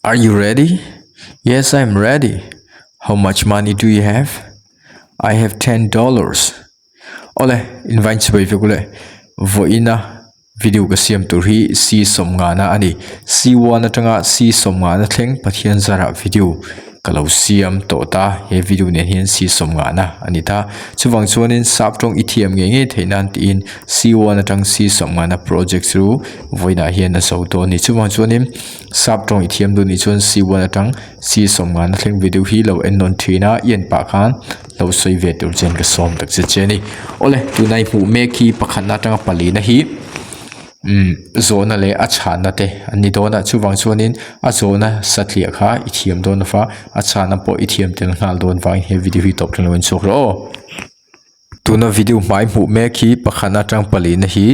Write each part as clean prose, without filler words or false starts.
Are you ready? Yes, I'm ready. How much money do you have? I have $10. Awle, invite chibai vek ule. Vawiina video ka siam tur hi C sawmngana a ni. C one atanga C sawmngana thleng Pathian zarah video ka lo siam tawh ta. He video nen hian C sawmngana a ni ta. Chuvang chuanin sap tawng i thiam ngei ngei theih nan tiin C one atang C sawmngana project chu vawiinah hian a zo dawn a ni. Chuvang chuanin Sap tawng i thiam duh nih chuan C one atang C sawmngana thleng video hi lo en nawn thin a, i en pah khan lo sawi ve tur chuan ka sawm tak che che a ni. Awle tuna i hmuh mek hi pakhatna atanga palina hi umm zawhna leh a chhanna te an ni dawn a chuvang chuanin a zawhna satliah kha i thiam dawn lova a chhanna pawh i thiam tel nghal dawn vangin he video hi tawp thleng lo in chhuak rawh aw. Tuna video hmai hmuh mek hi pakhat atang palina hi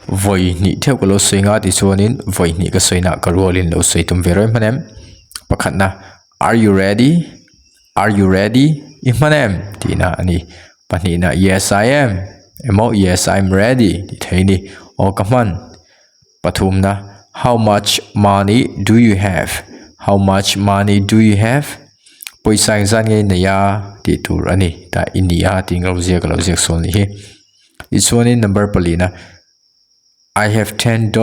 vawi hnih theuh ka lo sawi nga tichuanin vawi hnih ka sawi nah ka rualin lo sawi tum ve reng hman em pakhatna are you ready are you ready i hman em tihna a ni pahnihna yes I am emaw yes I am ready tih thei a ni aw ka hman pathumna how much money do you have how much money do you have. Pawisa engzat nge i nei a tih tur a ni tah i ni a tih ang ziak a lo ziak sawn anih hi tichuanin number palina I have $10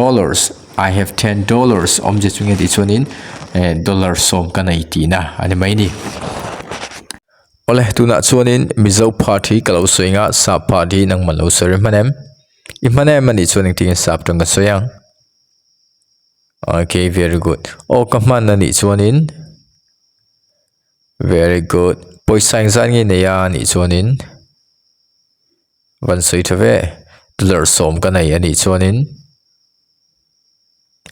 I have $10 awmzia chu nge tih chuanin eh dollar sawm ka nei tihna a ni mai a ni. Awle tunah chuanin Mizo part hi ka lo sawi ang a sap part hi nangmah lo sawi reng hman em i hman em anih chuan engtin nge sap tawng ka sawi ang. Okay very good aw ka hman anih chuanin very good pawisa engzat nge nei a anih chuanin van sawi tha ve dollar sawm ka nei anih chuanin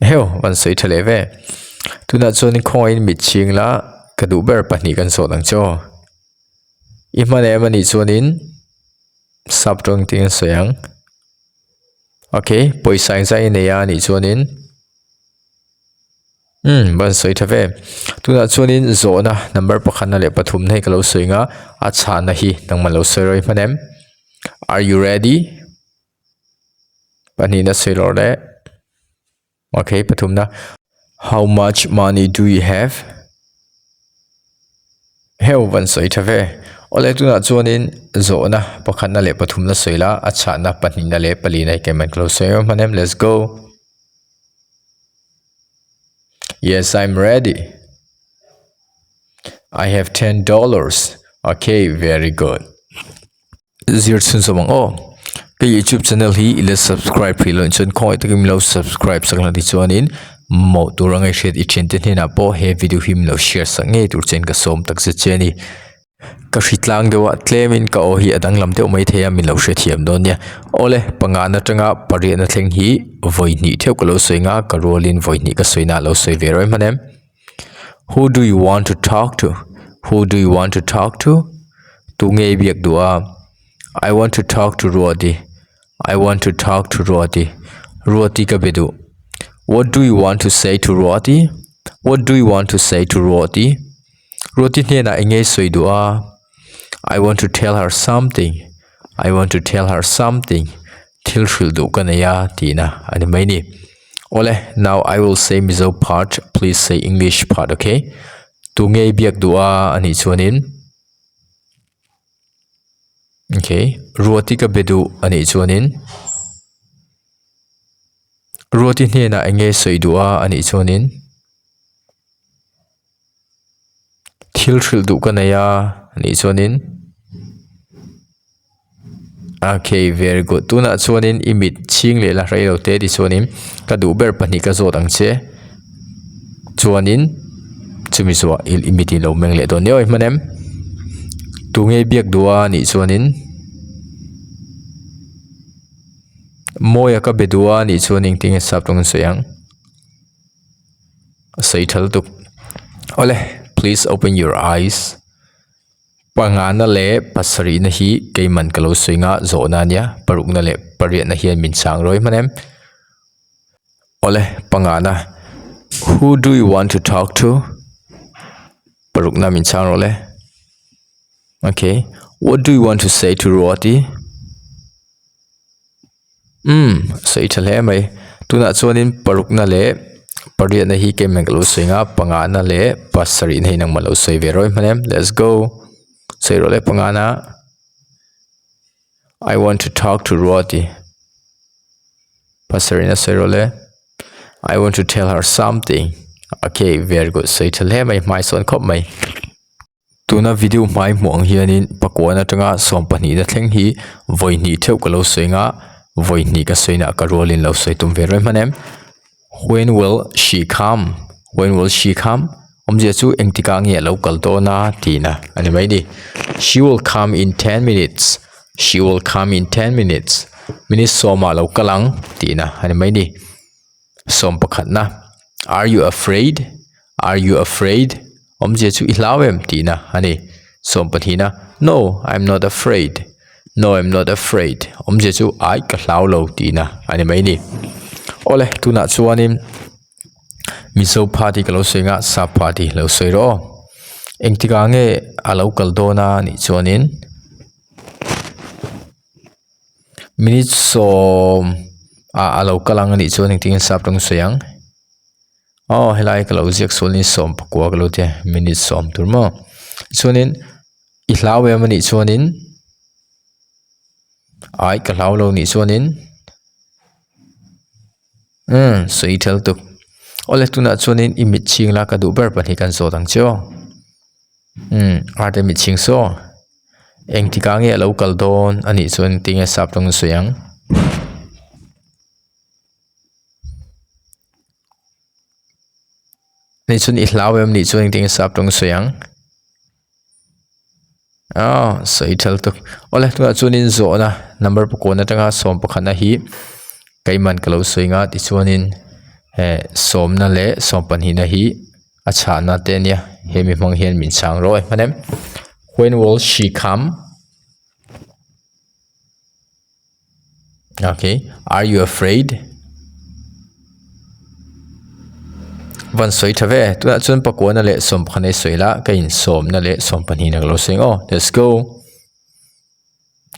heuh van sawi tha leh ve tunah chuanin khawngaihin mit chhing la ka duh ber pahnih kan zawt ang che aw i hman em anih chuanin sap tawng tiin a sawi ang. Ok pawisa engzah i nei a nih chuanin umm ban sawi tha ve tunah chuanin zawhna number pakhatna leh pathumna hi ka lo sawi ang a a chhahna hi nangmah lo sawi rawih hman em are you ready pahnihna sawi lawr leh ok pathumna how much money do you have. Heuh van sawi tha ve. Awle tunah chuanin zawhna pakhatna leh pathumna sawi la a chhahna pahnihna leh palina hi keimah ka lo sawi em hman em let's go. Yes I'm ready. I have $10. Okay very good. Zir chhun zawm ang aw. Ka youtube channel hi ila subscribe hrih loh chuan khawngaih takin min lo subscribe sak la tichuanin mawh tur anga i hriat i thiante hnenah pawh he video hi min lo share sak ngei tur chuan ka sawm tak zet che a ni. Ka hri tlang deuh a tlemin ka aw hi a danglam deuh mai thei a min lo hrethiam dawn nia. Awle panga na atanga pariatna thleng hi vawi hnih theuh ka lo sawi nga ka rualin vawi hnih ka sawi na a lo sawi ve rawih hman em. Who do you want to talk to? Who do you want to talk to? Tu nge i biak duh a? I want to talk to Ruati. I want to talk to Ruati. Ruati ka be duh. What do you want to say to Ruati? What do you want to say to Ruati? Ruati hnenah eng nge i sawi duh a? I want to tell her something. I want to tell her something. Thil hrilh duh ka nei a tihna a ni mai ni. Awle, now I will say Mizo part, please say English part, okay? Tu nge i biak duh a anih chuanin Okay, Ruati ka be duh anih chuanin Ruati hnenah eng nge sawi duh a anih chuanin Thil hrilh duh ka nei a anih chuanin okay very good tunah chuanin i mit chhing leh la rei lo te tichuanin ka duh ber pahnih ka zawt ang che chuanin chumi zawhah i mit i lo meng leh dawn nia hman em tunge biak duh a anih chuanin mawia ka be duh a anih chuan engtin nge sap tawng an sawi ang. A sawi tha lutuk. Awle, please open your eyes. Pangana leh pasarihna hi keiman ka lo sawi nga zawhna ania parukna leh pariatna hian min chang rawi hman em. Awle, pangana who do you want to talk to? Parukna min chang rawh le. Okay, what do you want to say to Ruati? Umm, sawi tha hle mai. Tunah chuanin parukna leh. Pariatna hi keimah ka lo sawi ang a, pangana leh pasarihna hi nangmah lo sawi ve rawih hman em. Let's go. Sawi rawh le pangana. I want to talk to Ruati. Pasarihna sawi rawh le. I want to tell her something. Okay, very good. Sawi tha hle mai, hmai sawn khawp mai. Tuna video hmai hmuh ang hianin pakuan atanga sawmpahnihna thleng hi vawi hnih theuh ka lo sawi ang a, vawi hnih ka sawi na ka rualin lo sawi tum ve reng hman em. When will she come? When will she come? Awmzia chu engtikah nge a lo kal dawn a tihna a ni mai ni. She will come in ten minutes. She will come in ten minutes. Minute sawmah a lo kal ang tihna a ni mai ni. Sawm pakhatna, Are you afraid? Are you afraid? Awmzia chu i hlau em tihna a ni. Sawm pahnihna, No, I'm not afraid. No, I'm not afraid. Awmzia chu ai ka hlau lo tihna a ni mai ni. Awle, tunah chuanin Mizo party ka lo sawi anga Sap party lo sawi rawh aw. Engtikah nge a lo kal dawn a nih chuanin Minute sawm ah a lo kal ang a nih chuan engtin nge sap rawng sawi ang aw helai ka lo ziak sual ni sawm pakua ka lo tia minute sawm tur maw chuanin i hlau em a nih chuanin ai ka hlau lo nih chuanin umm sawi tel tuk awle tunah chuanin i mit chhing la ka duh ber pahnih kan zawt ang che aw umm arte mit chhing saw. Engtikah nge a lo kal dawn a nih chuan tinge sap tawng sawi ang. Nih chuan i hlau em nih chuan engtin nge sap tawng sawi ang. Aw sawi thal tuk. Awle tunah chuanin zawhna number pakua atanga sawm pakhatna hi keiman ka lo sawi ang a tichuanin eh sawmna leh sawm pahnihna hi. A chhahna te ania hemi hmang hian min chhang rawh e hman em when will she come okay are you afraid van sawi tha ve tunah chuan pakuana leh sawm pakhat a sawi la ka in sawmna leh sawm pahnih na ka lo sawi ang aw let's go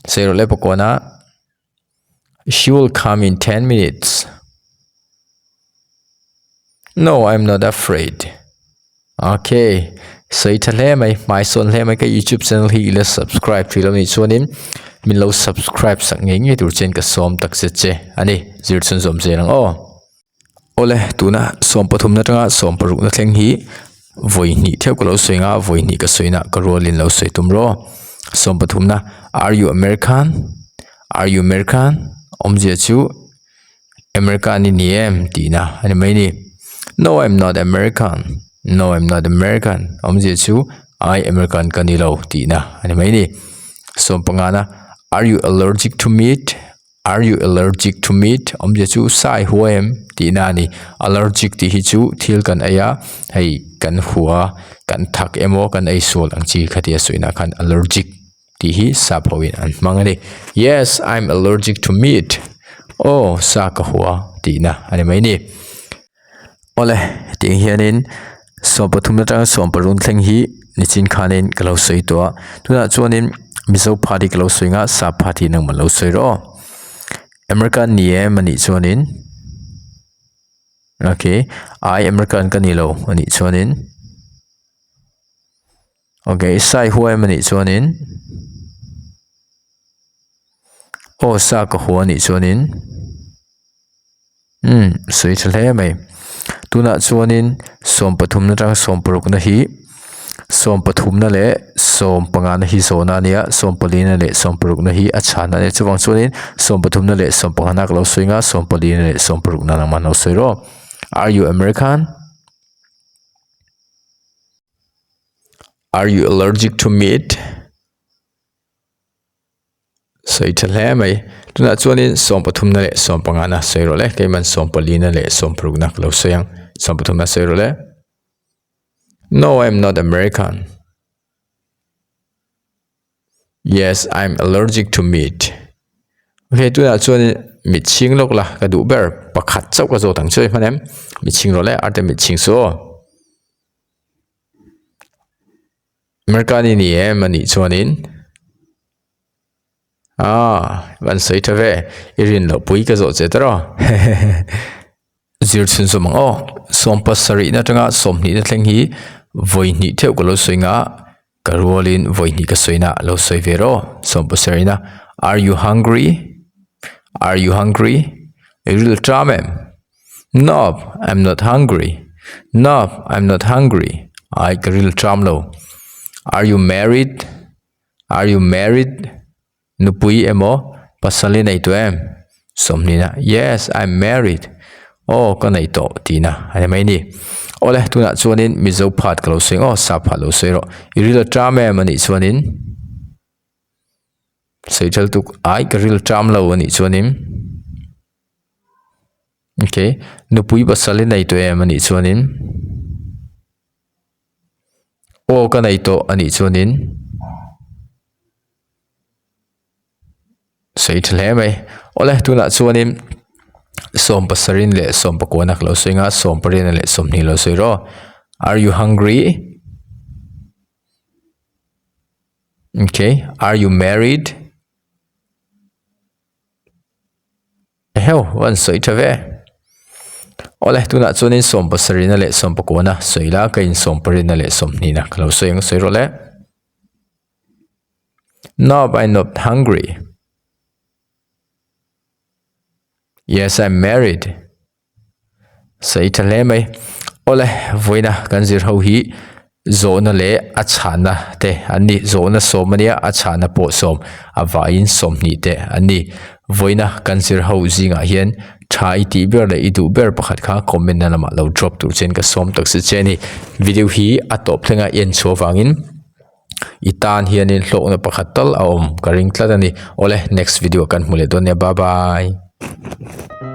sawi rawh le pakuana. She will come in 10 minutes. No, I'm not afraid. Okay. Sei tha hle mai, hmai sawn hle mai ka YouTube channel hi ila subscribe thei lo ni chuanin min lo subscribe sak ngei ngei tur chen ka sawm tak zet che ani zir chhun zawm zel ang aw. Awle tuna sawm pathum na tanga sawm paruk na thleng hi vawi hnih theuh ka lo sawi ang a vawi hnih ka sawi na ka rualin lo sawi tum rawh sawm pathum na are you American are you American awmzia chu American i ni em tihna a ni mai a ni no I am not American no I am not American awmzia chu I American ka ni lo tihna a ni mai a ni sawm panga na are you allergic to meat. Are you allergic to meat? Awmzia chu sai hua em tihna a ni. Allergic tih hi chu thil kan ei a, hei kan hua, kan thak emaw kan ei sual ang chi kha tia sawi khan allergic tih hi sap ho in an hmang a ni. Yes, I'm allergic to meat. Aw, sa ka hua tihna a ni mai a ni. Awle, tiang hianin sawm pathum atanga sawm paruk thleng hi nichin khanin ka lo sawi tawh a tunah chuanin mizo party ka lo sawi ang a sap party nangmah lo sawi rawh aw American ni em anih chuanin okay I American ka ni lo anih chuanin okay sai huai em anih chuanin aw sa ka hua anih chuanin. Umm sawi tha hle mai tunah chuanin sawm pathumna atanga sawm parukna hi sawm pathumna leh sawm pangana hi zawhna a nia sawm palina leh sawm parukna hi a chhana a nia chuvang chuanin sawm pathumna leh sawm pangana ka lo sawi ang a sawm palina leh sawm parukna nangmah an lo sawi rawh are you American are you allergic to meat. Sawi tha hle mai. Tunah chuanin sawm pathumna leh sawm pangana sawi rawh le. Keiman sawm palina leh sawm parukna ka lo sawi ang. Sawm pathumna sawi rawh le. No, I'm not American. Yes, I'm allergic to meat. Okay, tunah chuanin mit chhing lawk la ka duh ber pakhat chauh ka zawt ang chu hman em. Mit chhing rawh le, arte mit chhing chu aw. American i ni em anih chuanin aaa an sawi tha ve i rin loh pui ka zawh che tawrh aw hehehe. Zir chhun zawm ang aw. Sawmpasarihna atanga sawmhnihna thleng hi vawi hnih theuh ka lo sawi nga, ka rualin vawi hnih ka sawina lo sawi ve rawh. Sawmpasarihna, Are you hungry? Are you hungry? I ril ṭam em? Nope, I'm not hungry. Nope, I'm not hungry. Ai, ka ril ṭam lo. Are you married? Are you married? Nupui emaw pasal i nei tawh em? Sawmhnina, Yes, I'm married. Aw, ka nei tawh tihna a ni mai ni. Awle, tunah chuanin Mizo phat ka lo sawi ang aw, Sap phat lo sawi rawh. I ril a ṭam em a nih chuanin? Sawi ṭhal tuk, Ai, ka ril ṭam lo a nih chuanin? Okay, nupui pasal i nei tawh em a nih chuanin? Aw, ka nei tawh a nih chuanin? Sawi tha hle mai. Awle tunah chuanin sawm pasarin leh sawm pakuana ka lo sawi anga sawm pariana leh sawmhnih lo sawi rawh. Are you hungry? Okay, are you married? Eheu, an sawi tha ve. Awle tunah chuanin sawm pasarina leh sawm pakuana sawi la ka in sawm pariana leh sawmhnihna ka lo sawi ang sawi rawh le. Nope, I'm not hungry. Yes, I'm married. Sawi tha hle mai. Awle, vawiina kan zir ho hi zawhna leh a chhahna te an ni. Zawhna sawm a nia, a chhahna pawh sawm, a vaiin sawmhnih te an ni. Vawiina kan zir ho zingah hian tha i tih ber leh i duh ber pakhat kha comment na lamah lo drop tur chuan ka sawm tak si che a ni. Video hi a tawp thlenga i en chhuah avangin I tan hianin hlawkna pakhat tal a awm ka ring tlat a ni. Awle, next video kan hmu leh dawn nia. Bye bye.